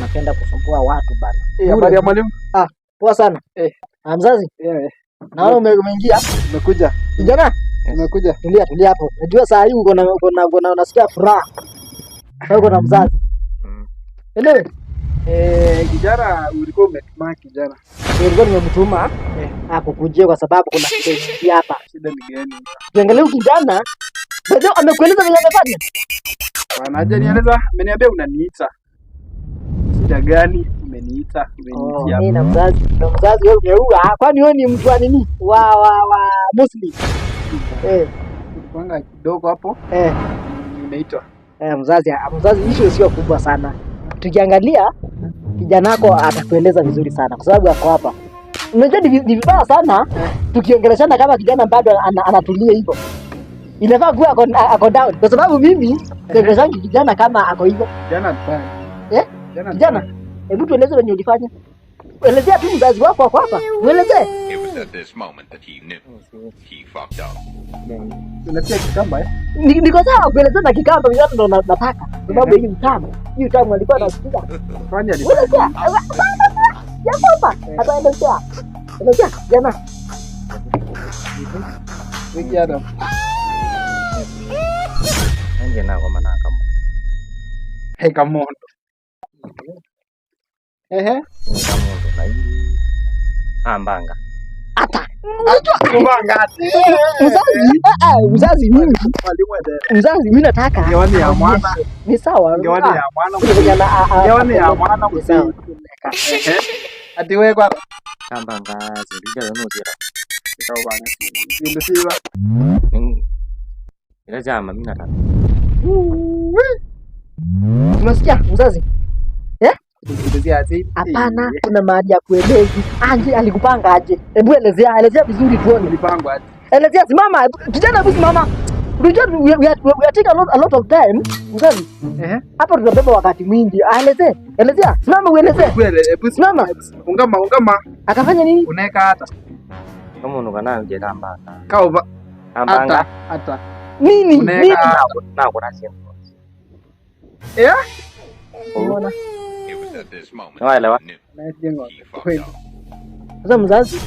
Wanapenda kusumbua watu bana. Eh, habari ya mwalimu? Ah, poa sana. Eh. Ah, mzazi. Eh, naona umeingia. Umekuja. Kijana? Umekuja. Tulia, tulia hapo. Najua saa hii uko na unasikia furaha. Sasa uko na mzazi. Elewe. Eh, kijana ulikuwa umetuma kijana. Nilikuwa nimemtuma akukujie kwa sababu kuna shida nyingi hapa. Shida ni gani? Ukiangalia huyu kijana, bado amekueleza vile amefanya? Bwana hajanieleza, ameniambia unaniita. Shida gani umeniita? Umeniitia. Mimi na mzazi wewe umeua. Kwani wewe ni mtu wa nini? Wa Muslim. Eh, Kulikuwanga kidogo hapo. Umeitwa. Eh, mzazi, mzazi, issue sio kubwa sana. Tukiangalia kijana wako atakueleza vizuri sana kwa sababu ako hapa. Unajua ni vibaya sana tukiongeleshana kama kijana bado anatulia hivyo. Inafaa kuwa ako down kwa sababu mimi siongeleshangi kijana kama ako hivyo. Kijana alifanya. Eh? Kijana. Kijana, hebu tueleze venye ulifanya. Elezea tu mzazi wako ako hapa. Muelezee. It was at this moment that he knew he fucked up. Unatia Kikamba, eh? Niko sawa kuelezea na Kikamba, mimi ndo nataka. Sababu hii utamu. Hii utamu alikuwa anasikia. Kwani alifanya? Elezea. Yako hapa. Ataelezea. Elezea kijana. Wiki Adam. Nje nako manaka mo. Hey, come on. Ehe. Kamondo na hii ambanga. Hata. Unajua Kubanga. mzazi, ah, ah, mzazi mimi, Mwalimu ende. mzazi mimi nataka. Ngewani ya mwana. Ni sawa. Ngewani ya mwana. Kuna venye Ngewani ya mwana. Ni sawa. Ehe. Ati wewe kwa Ambanga zindija nozira. Kikao bana. Ndio siwa. Ila jama mimi nataka. Unasikia mzazi? Kuelezea aje? Hapana, kuna mahali ya kuelezi. Aje alikupanga aje? Hebu elezea, elezea vizuri tuone. Ulipangwa aje? Elezea, simama. Kijana, hebu simama. Unajua we are taking a lot of time. Mzazi, Ehe. hapa tunabeba wakati mwingi. Aelezee. Elezea. Simama uelezee. Kwele, hebu Simama. Ungama, ungama. Akafanya nini? Unaweka hata. Kamondo kana nje ambanga. Kao ba Ambanga. hata hata. Nini? Unaweka Nini? hata. Na kuna sio. Eh? Unaona? It was at this moment Naelewa. that he knew Najenga. he fucked Kweli. up. Sasa mzazi,